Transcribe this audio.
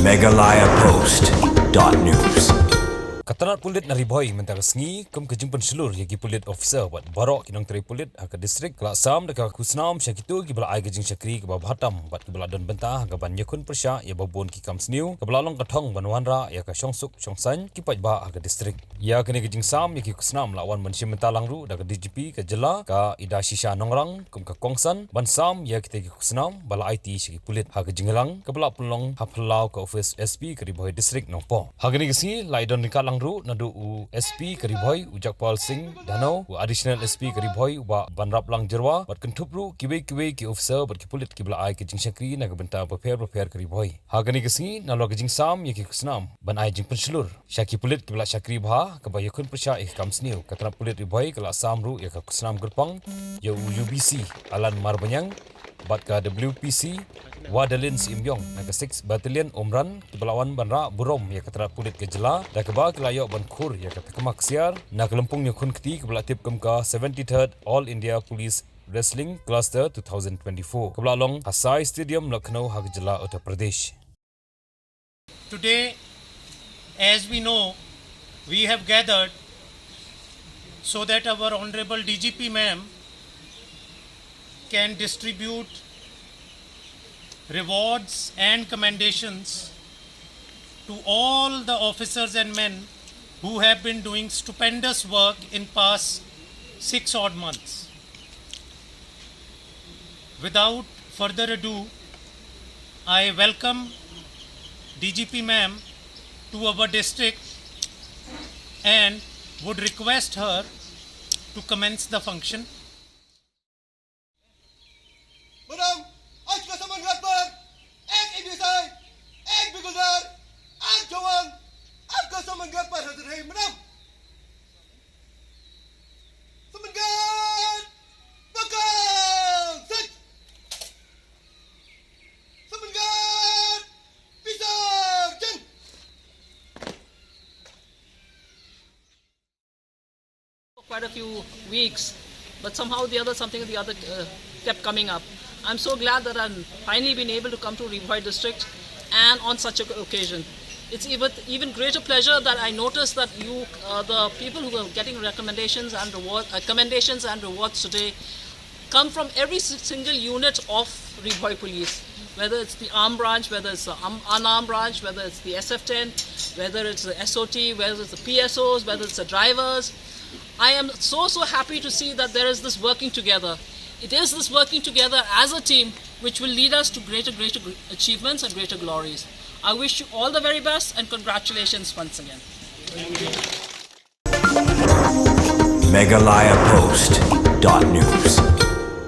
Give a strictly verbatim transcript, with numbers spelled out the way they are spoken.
Meghalaya Post dot news. Ka tnat pulit na Ri Bhoi mynta ka sngi kum ka jingpynshlur ïa ki pulit officer bad baroh ki nongtrei pulit ha ka distrik ka la sam da ka khusnam sha kito kiba la ai ka jingshakri kaba bha tam bad kiba la don bynta ha kaban ïakhun pyrshah ïa babun ki kam sniew kaba la long ka thong ban wanrah ïa ka shongsuk shongsaiñ ki paidbah ha ka distrik. Ïa kane ka jingsam ïa ki khusnam la wan ban shim bynta lang ruh da ka D G P ka jylla, ka Idashisha Nongrang, kum ka kongsan ban sam ïa kita ki khusnam ba la aiti sha ki pulit ha ka jingïalang kaba la pynlong ha phyllaw ka office S P ka Ri Bhoi District Nongpoh. Ha kane ka sngi la ïadon ryngkat lang ruh naduh u S P ka Ri Bhoi u Jagpal Singh Dhanoa, u Additional S P ka Ri Bhoi u Bah Banraplang Jyrwa, bad kynthup ruh kiwei kiwei ki officer bad ki pulit kiba la ai ka jingshakri na ka bynta bapher bapher ka Ri Bhoi. Ha kane ka sngi nalor ka jingsam ïa ki khusnam ban ai jingpynshlur sha ki pulit kiba la shakri bha kaba ïakhun pyrshah ïa ka kam sniew, ka tnat pulit Ri Bhoi ka la sam ruh ïa ka khusnam kyrpang ïa u U B C Alan Marbaniang bad ka W P C Wadalin Syiemliong na ka six Battalion Umran kiba la wan ban rah burom ïa ka tnat pulit ka jylla da kaba ki la ïoh ban khur ïa ka takma ksiar na ka lympung ïakhun kti kaba la tip kum ka seventy-third All India Police Wrestling Cluster two thousand twenty-four kaba la long ha Sai Stadium, Lucknow, ha ka jylla Uttar Pradesh. Today, as we know, we have gathered so that our Honorable D G P ma'am can distribute rewards and commendations to all the officers and men who have been doing stupendous work in past six odd months. Without further ado, I welcome D G P ma'am to our district and would request her to commence the function. Madam, aaj ka saman ghat par ek A B S I, ek bigildar, ek jawan, aaj ka saman ghat par hazir hai, madam. Saman ghat, pakang, sach. Saman ghat, pisar, jan. For quite a few weeks, but somehow the other, something or the other, uh, kept coming up. I'm so glad that I've finally been able to come to Ri Bhoi district and on such an occasion. It's even, even greater pleasure that I noticed that you, uh, the people who are getting recommendations and reward, uh, commendations and rewards today come from every si-, single unit of Ri Bhoi Police, whether it's the armed branch, whether it's the um, unarmed branch, whether it's the S F ten, whether it's the S O T, whether it's the P S Os, whether it's the drivers. I am so, so happy to see that there is this working together. It is this working together as a team which will lead us to greater, greater gr- achievements and greater glories. I wish you all the very best and congratulations once again. Meghalaya Post dot news.